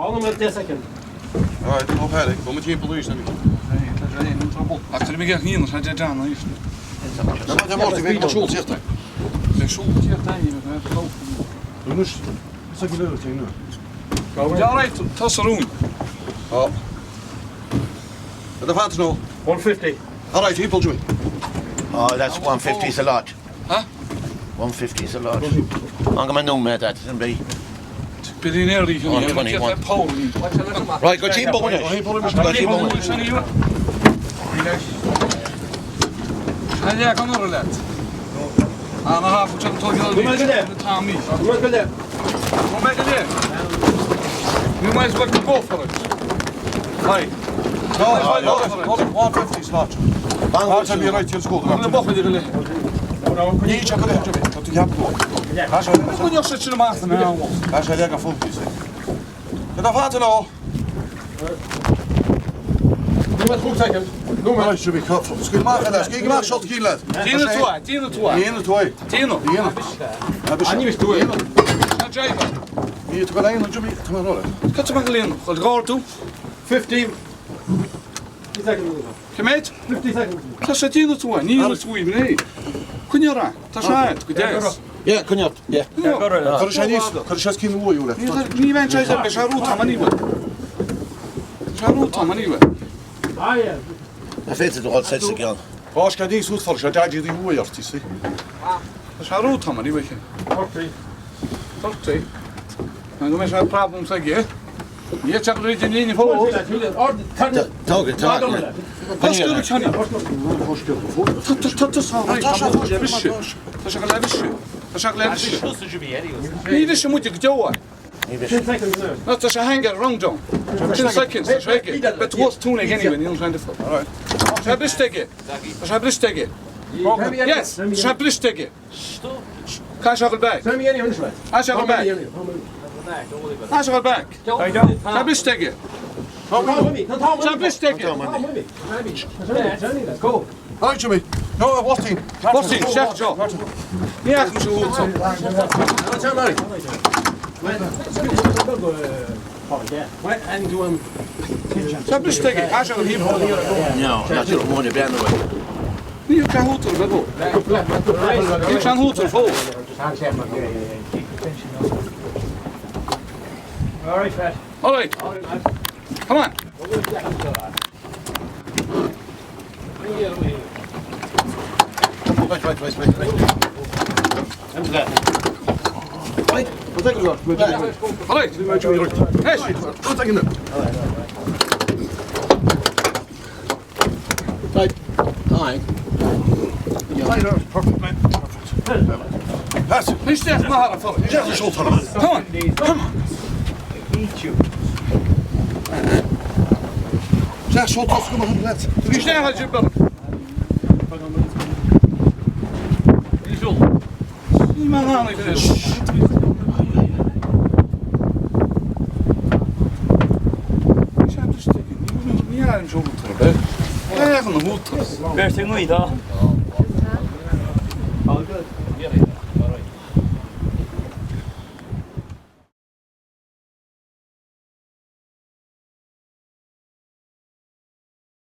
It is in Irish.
Alright, no panic. Go mé timpeall arís anois. Ach cuirfidh mé gach aon rud ar dean arís. Tá mé bheidh siúl tíocht. Beidh siúl tíocht ann. Anois, is ag leor tí nu. Alright, tá sa rún. Tá. Tá fad nó. 150. Alright, timpeall Jimmy. Oh, that's 150 is a lot. Huh? 150 is a lot. An go mé mé that and be. Billionaire í 121. Right, go timpeall anois. Go timpeall anois. An leagan orthu leat? An a hafu chan Tommy. You might as well go for it. Right. No, 150 is a lot. Tá bí right till school. Ní Ní se go Jimmy. Tá tú ceap go. Tá sé go sé sin amach na Tá sé le full piece. Tá fad nó. No, should be cut. Scaoil amach é, scaoil amach seo cín leat. Déana tú, déana tú. Déana tú. Déana. Déana. Ní tú. Tá driver. Ní tú go lein Jimmy, tá mar rolla. Cad tá líon chuil gáú? 50. Céméid? 50 seconds. Tá sé déana tú, ní tú né. Cuine tá sé go deas. Yeah, coinneocht. Yeah. Chuir sé níos, chuir sé cín uaidh le. Ní bheinn sé be sé rúta man níwe. Sé rúta man níwe. Ah, yeah. Na féidir do set sa gceann. Bás ce níos útfar sé daidí dí uaidh ortí sí. Tá sé rúta man níwe. 40. 30. Ná go mé sé problem sa aige. Ní te rí den líne fó. Tá go tá. Tá sé go leise. Tá sé go leise. Ní bhí sé muide go deha. 10 seconds now. No, tá sé hanger wrong down. 10 seconds, tá sé aige. Bet was tún ag anyway, níl sé differ. Tá sé briste aige. Tá sé briste aige. Yes, tá sé briste aige. Cá sé go back. Tell me anyway, lad. Cá sé go back. Cá sé go back. Tá sé briste aige. Tá sé briste aige. Let's go. Right Jimmy. No, Watty. Bosí, seach seo. Ní ach sé úta. Tá briste aige. Cá sé go híomh. No, not your money bean away. Ní sé hútar bh. Ní sé an hútar fó. All right, Fred. All right. Come on. Wait, wait, wait, wait, wait. Right. All right. Hey. Right. Aye. Perfect, man. Perfect. Pass it. Ní steach maith fó. Come on. Come on. Zeg, zo tot kom maar let. Ní steach a jibber. Ní man hána Ní an seo an hútar. Bhir tú nuí dá. All good.